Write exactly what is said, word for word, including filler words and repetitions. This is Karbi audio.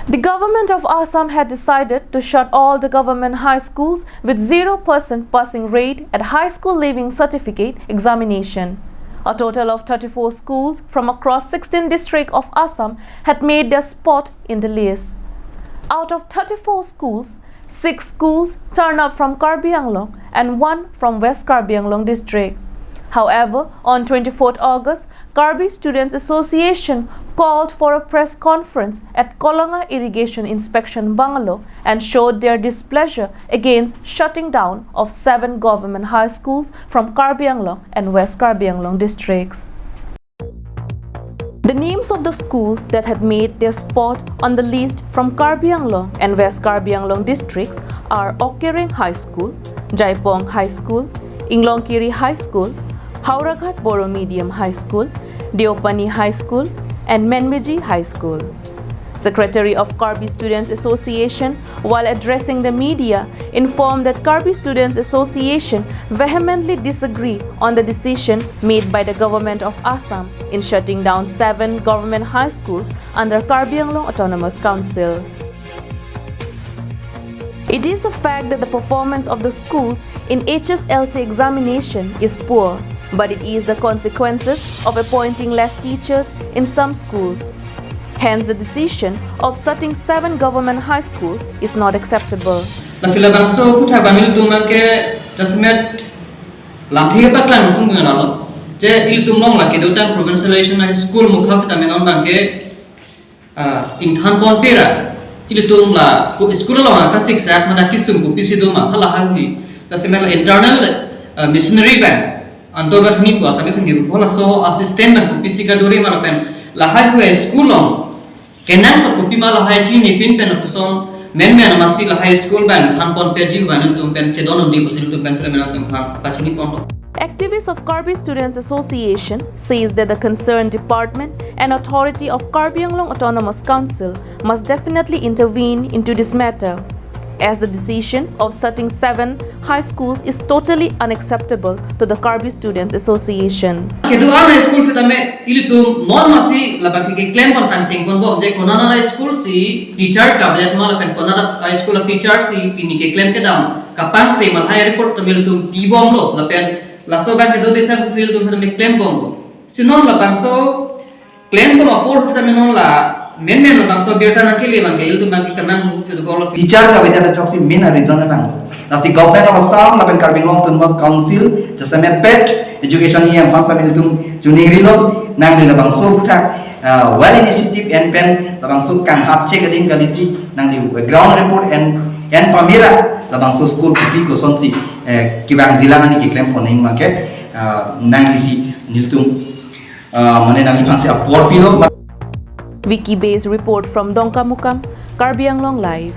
The government of Assam had decided to shut all the government high schools with zero percent passing rate at high school leaving certificate examination. A total of thirty-four schools from across sixteen districts of Assam had made their spot in the list. Out of thirty-four schools, six schools turned up from Karbi Anglong and one from West Karbi Anglong district. However, on twenty-fourth August, Karbi Students Association called for a press conference at Kolanga Irrigation Inspection Bungalow and showed their displeasure against shutting down of seven government high schools from Karbi Anglong and West Karbi Anglong districts. The names of the schools that had made their spot on the list from Karbi Anglong and West Karbi Anglong districts are Okereng High School, Jaipong High School, Inglongkiri High School, Howraghat Bodo Medium High School, Deopani High School, and Menmeji High School. Secretary of Karbi Students Association, while addressing the media, informed that Karbi Students Association vehemently disagree on the decision made by the government of Assam in shutting down seven government high schools under Karbi Anglong Autonomous Council. It is a fact that the performance of the schools in H S L C examination is poor, but it is the consequences of appointing less teachers in some schools. Hence, the decision of shutting seven government high schools is not acceptable. Lasi labangso aphuthak abang ilitum abangke jasemet lamthe paklang tung ngan alo. Je ilitum along la kedotang provincialization high school mukha seta menon abangke, ah, ingthan ponpe ra. Ilitum la ko school along akasiksak mane kesung kopisi doma hala haihui. Jasemet la internal, ah, missionary abang anto gat hini ko Assamese ngi ko laso assistant abang kopisi kaduri ma lapen lahaihui school along kenangsot kopima lahai chinipin pen lapuson menmen amatsi lahai school abang than ponpeji abang ilitum pen chedon undi pusi ilitum pen film ilitum aphan pachini ponlo. Activists of Karbi Students Association says that the concerned department and authority of Karbi Anglong Autonomous Council must definitely intervene into this matter, as the decision of shutting seven high schools is totally unacceptable to the Karbi Students Association. Kedo-an high school sitame ilitum non amatsi labangke keklem pon tangcheng ponbom je konat a high school si teacher kavedet ma lapen konat a high school a teacher si pini keklem kedam kapangkre ma lahai report sitame ilitum pibomlo lapen laso abang kedo desa ilitum sitame klembomlo. Si non labangso klembom apor sitame non la menmen labangso birta nangkele abangke ilitum abangke kanang hu chudu golo. Teacher kavedet achoksi main reason abang. Lasi Government of Assam lapen Karbi Anglong Autonomous Council jasemet pet education E M aphan sitame ilitum chiningrilo, nangli labangso aphuthak, ah, well initiative en pen labangso kanghap chek ading kalisi nangli ground report en, en pame ra labangso school kopi kosonsi, eh, kevangji la nangli keklem pon nangji abangke, ah, nanglisi nelitum, ah, mane nangliphansi apor pilo. Wiki based report from Dongkamukam, Karbi Anglong Live.